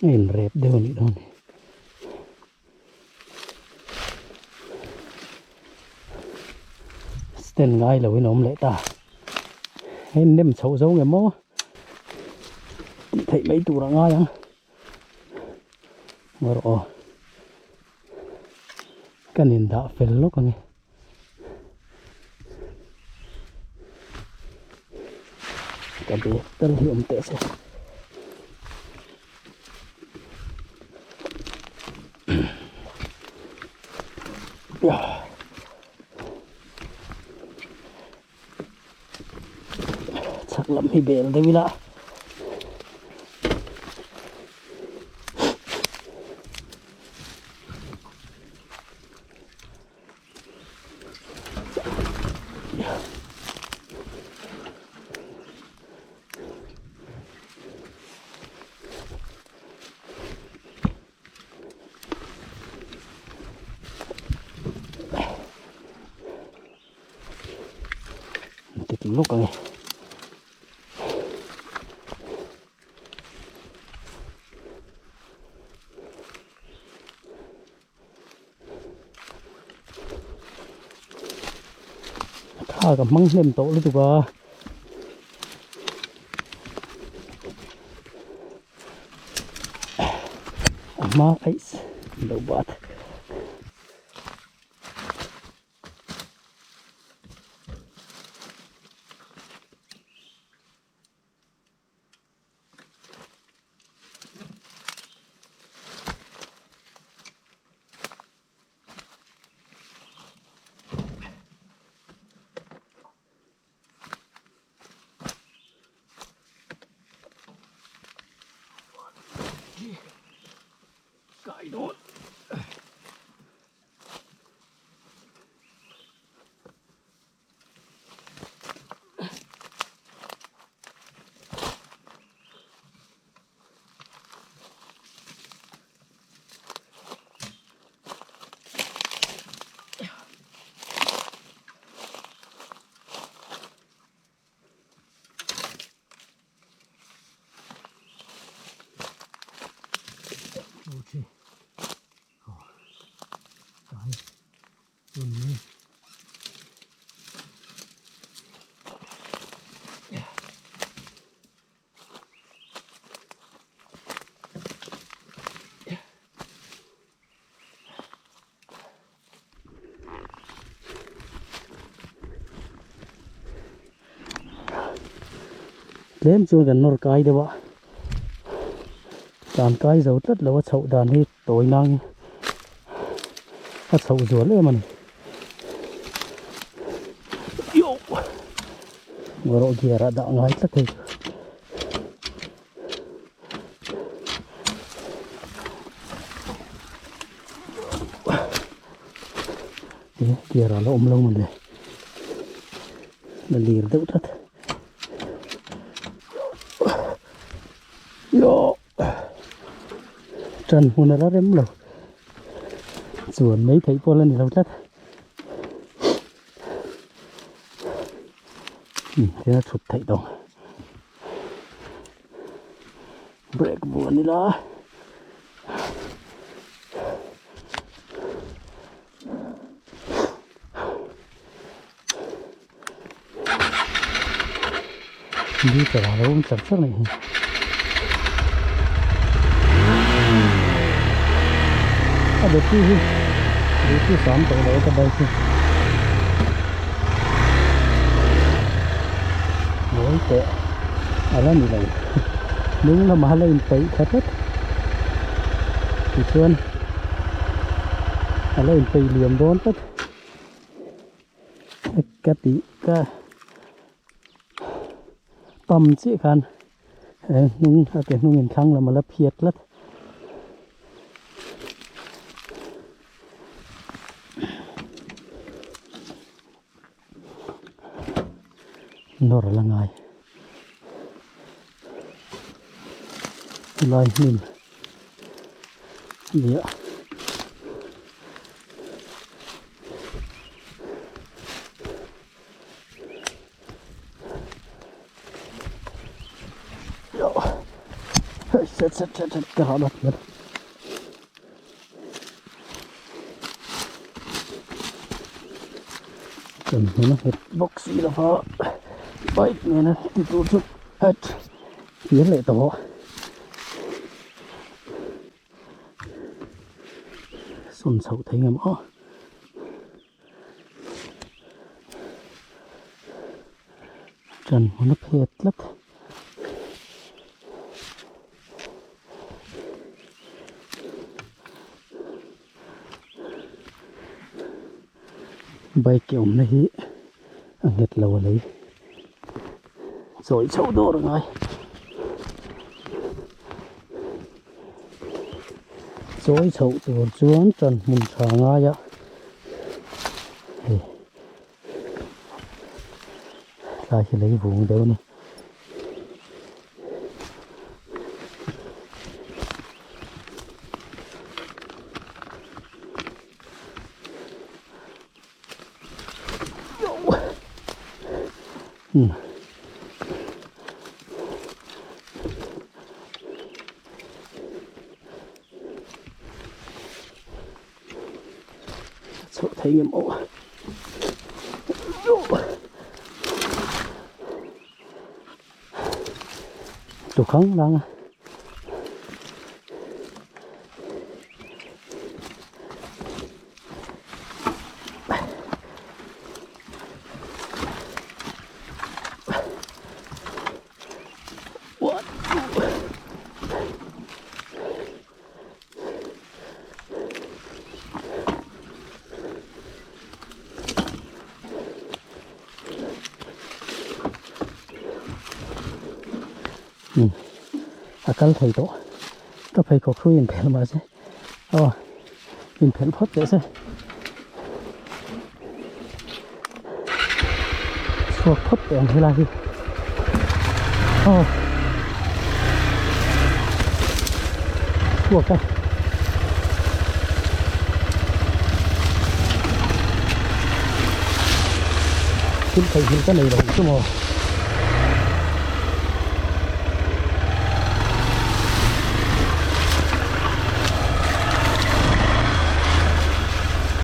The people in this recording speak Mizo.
A inrep deuh a nih dawn hi. Stand ngai lo in a awm leh ta. Hei nem chhoh zo nge maw tih theih mai tur a ngai ang. Ngaw rawh aw. Kan indah fel lawk ang e. Ka bag tal hi awm teh se. Chhak lam hi bel deuh ila. Dik lawk a ni. Tha ka hmang hnem tawh lutuk a. A hma aih lo bat. Kai dawn. Tlem chuan kan nawr kai deuh a, tlan kai zo tlat lo a chhoh dan hi tawi nangin a chhoh zual em a ni. Ngaw gear ah dah ngai tlat hei. Gear ah la awm lo mawle la lir deuh tlat. Ṭan hmun a la rem lo chuan mai theih pawh la ni lo tlat. Tihian a chhut theih tawh ang. Break buan ila. Meter a lo awm char char mai hi. A battery hi battery sam tawh lo ka bike hi. Mawi teh a la ni lo. Hnung lamah a la inpeih tha tlat. Tichuan a la inpeih liam dawn tlat. Ka tih ka pam chiah khan he hnung a ke hnung in thlang lam a la phiat tlat. Nawr la ngai lai hnim nia. chat chat chat ka rah dat hmel. Kan hmun a nghet bawk si lova bike nena ti tur chu hat kir leh tawh. Sawn chhoh thei ngam aw. Ṭan hmun a phet tlat. Bike ke awmna hi a nghet lo a lei chawi chhoh dawr a ngai. Chawi chhoh tur chuan ṭan hmun ṭha ngai a hei tlai hi lei vung deuh a ni. Hmm. Chhoh thei ngem aw. Tukhang lang a. A kal thei tawh ka pheikhawk hrui in phelh mahse aw in phelh phawt teh se chhuak phawt teh ang helai hi aw chhuak a. Thil theih hi ka nei lo chu maw.